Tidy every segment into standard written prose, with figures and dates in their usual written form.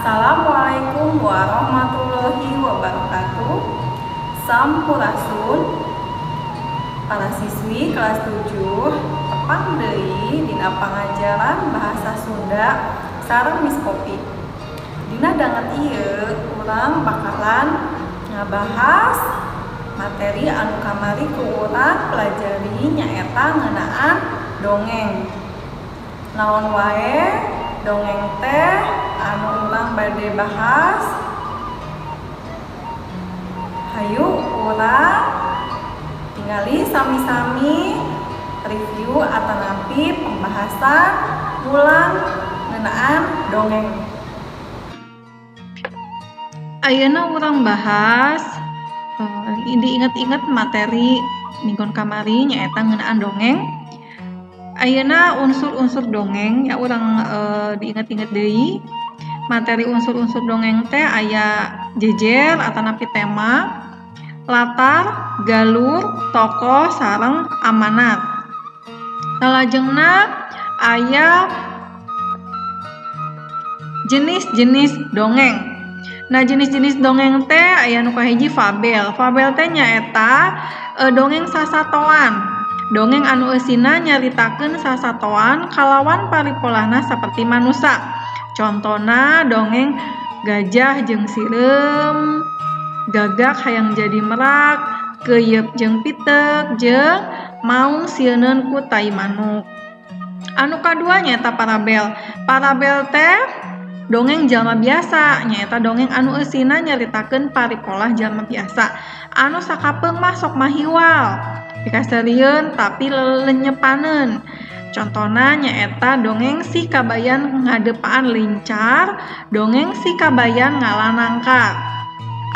Assalamualaikum warahmatullahi wabarakatuh. Sampurasun. Para siswi kelas 7, tepang deui dina pangajaran bahasa Sunda sareng Miss Popi. Dina danget ieu urang bakalan ngabahas materi anu kamari ku urang pelajari, nyaeta ngeunaan dongeng. Naon wae dongeng teh anu urang bade bahas? Hayu urang tingali sami-sami review atanapi pembahasan ulang ngeunaan dongeng. Ayeuna urang bahas, diinget-inget materi minggon kamari, nyaeta ngeunaan dongeng. Ayeuna unsur-unsur dongeng ya, urang diinget-inget deui. Materi unsur-unsur dongeng teh aya jejer atanapi tema, latar, galur, tokoh, sareng amanat. Salajengna aya jenis-jenis dongeng. Nah, jenis-jenis dongeng teh aya nu kahiji, fabel. Fabel teh nyaeta dongeng sasatoan. Dongeng anu eusina nyaritakeun sasatoan kalawan paripolahna saperti manusa. Contona dongeng Gajah jeung Sireum, Gagak Hayang Jadi Merak, Keuyeup jeung Pitek, jeung Maung Sieuneun ku Tai Manuk. Anu kadua nyaeta parabel. Parabel teh dongeng jalma biasa, nyaeta dongeng anu eusina nyaritakeun paripolah jalma biasa anu sakapeung mah sok mahiwal, pikaseurieun, tapi lelenyepaneun. Contona nyaeta dongeng Si Kabayan Ngadepaan Lincar, dongeng Si Kabayan Ngala Nangka.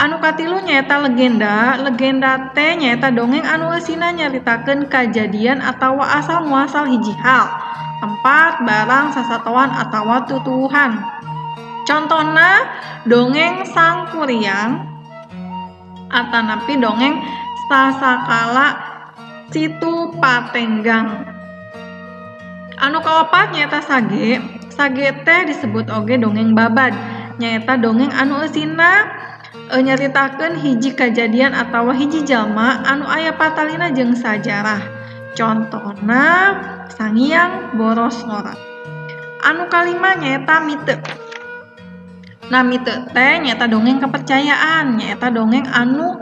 Anu katilu nyaeta legenda. Legenda teh nyaeta dongeng anu eusina nyaritakeun kajadian atawa asal muasal hiji hal, tempat, barang, sasatoan, atawa tutuwuhan. Contona dongeng Sangkuriang atanapi dongeng Sasakala Situ Patenggang. Anu kaopat nyaeta sage. Sage teh disebut oge dongeng babad, nyaeta dongeng anu eusina nyaritakeun hiji kajadian atawa hiji jalma anu aya patalina jeung sajarah. Contona Sangiang Borosngora. Anu kalima nyaeta mite. Nah, mite teh nyaeta dongeng kepercayaan, nyaeta dongeng anu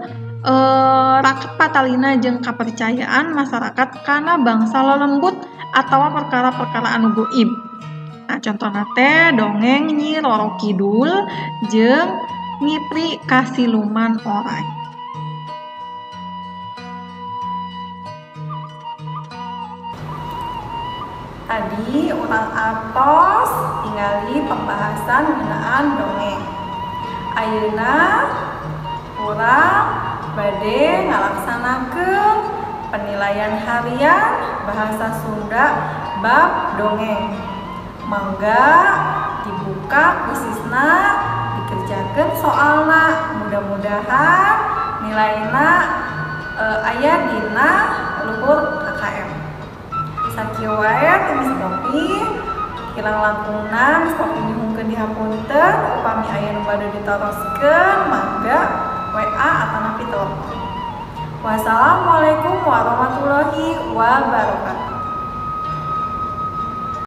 raket patalina jeung kapercayaan masyarakat kana bangsa lelembut atawa perkara-perkara anu goib. Nah, contohna teh dongeng Nyi Roro Kidul jeung Ngipri ka Siluman Oray. Tadi urang atos tingali pembahasan ngeunaan dongeng. Ayeuna urang bade ngalaksanakeun penilaian harian bahasa Sunda bab dongeng. Mangga dibuka kuisisna, dikerjakeun soalna, mudah-mudahan nilaina aya dina luhur KKM. Sakieu wae ti Miss Popi, kirang langkungna Miss Popi nyuhunkeun dihapunten. Upami aya nu bade ditaroskeun, mangga WA atanapi telepon. Wassalamualaikum warahmatullahi wabarakatuh.